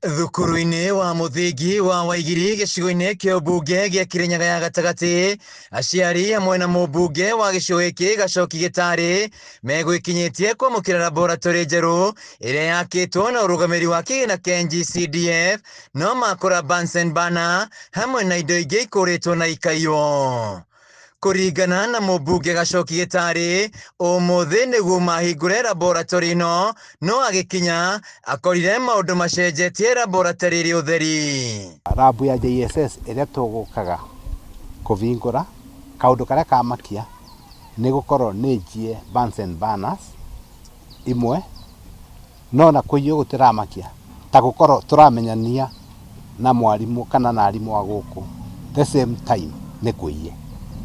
Thukuru-inĩ wa mũthingi wa Waigiri gĩcigo-inĩ kĩa ũmbunge gĩa Kĩrĩnyaga ya gatagatĩ, aciari hamwe na mũmbunge wa gĩcigo gĩkĩ Gacoki Gĩtarĩ megwĩkinyĩtie kwamũkĩra laboratory njerũ ĩrĩa yakĩtwo na ũrũgamĩrĩri wa kĩgĩna kĩa NGCDF, no makora Bunsen burner hamwe na indo ingĩ ikũrĩtwo na ikaiywo. Kũringana na mũmbunge Gacoki Gĩtarĩ, ũmũthĩ nĩguo mahingũre laboratory ĩno, no agĩkinya akorire maũndũ macenjetie laboratory ĩrĩ ũtheri. Rabu ya JSS ĩrĩa tũgũkaga kũbingũra, kaũndũ karĩa kamakia nĩ gũkorwo nĩ njie Bunsen burners imwe, no na kũiywo gũtiramakia ta gũkorwo tũramenyania na mwarimũ kana na arimũ a gũkũ the same time nĩ kũiye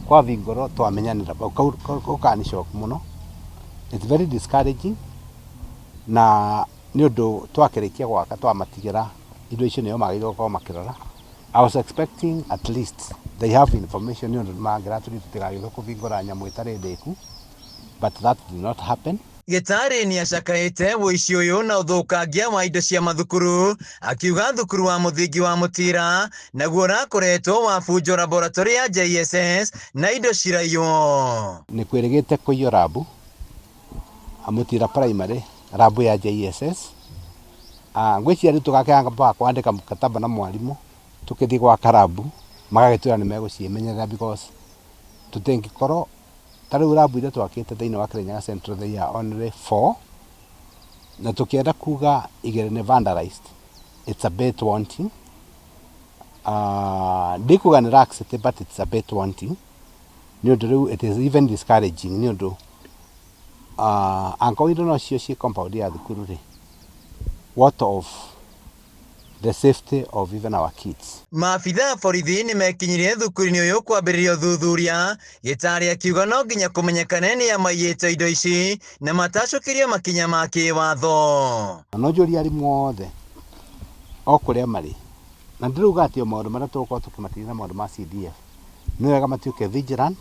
kwabingũrwo twamenyanĩra bau kau kani shock mũno. It's very discouraging, na nĩ ũndũ twakĩrĩkia gwaka twamatigĩra indo icio nĩo magĩrĩirwo gũkorwo makĩrora. I was expecting at least they have information nĩ ũndũ mangĩratũria tũtigagĩũke kũbingũra nyamũ ĩtarĩ ndĩku, but that did not happen. Gĩtarĩ nĩacakaĩte ũici ũyũ na ũthũkangia wa indo cia mathukuru, akiuga thukuru wa mũthingi wa Mũtira naguo ũrakoretwo wabunjwo laboratory ya JSS na indo ciraiywo. Nĩ kwĩrĩgĩte kũiywo rabu Mũtira Primary, rabu ya JSS. Ngwĩciria rĩu tũgakĩamba kwandĩka mkataba na mwarimũ tũkĩthiĩ gwaka rabu magagĩtwĩra nĩ megũciĩmenyerera, because tũtingĩkorwo ta rĩu rabu iria twakĩte thĩinĩ wa Kirinyaga Central, they are only four, na tũkĩenda kuga igĩrĩ nĩ vandalized. It's a bit wanting. Ndikuga nĩ laxity, but it's a bit wanting nĩ ũndũ rĩu it is even discouraging nĩ ũndũ angĩkorwo indo no cio ciĩ compound ya thukuru rĩ, what of the safety of even our kids? Maabitha a borithi nĩ mekinyirie thukuru-inĩ ũyũ kwambĩrĩria ũthuthuria. Gĩtarĩ akiuga no nginya kũmenyekane nĩ a maiyĩte indo ici na matacũkĩrio makinya ma kĩwatho. No njũrie arimũ othe o kũrĩa marĩ, na ndĩrauga atĩ o maũndũ marĩa tũgũkorwo tũkĩmatigĩra, maũndũ ma CDF, nĩ wega matuĩke vigilant,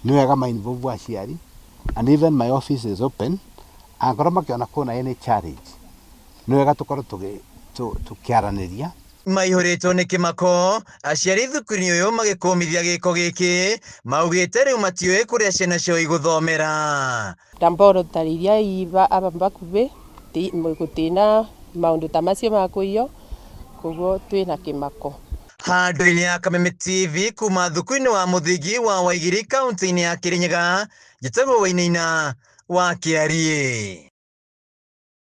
nĩ wega ma involve aciari, and even my office is open angĩkorwo makĩona kwĩna any challenge, nĩ wega tũkorwo tũkĩaranĩria. Maihũrĩtwo nĩ kĩmako, aciari thukuru-inĩ ũyũ magĩkũmithia gĩko gĩkĩ, maugĩte rĩu matiũĩ kũrĩa ciana ciao igũthomera. Laboratory iria iba aba bakubĩ gũtina maũndũ ta macio ma kũiywo, koguo twĩna kĩmako. Handũ-inĩ ya Kameme TV kuma thukuru-inĩ wa mũthingi wa Waigiri, kaunti-inĩ ya Kĩrĩnyaga, njĩtagwo Wainaina wa Kĩariĩ.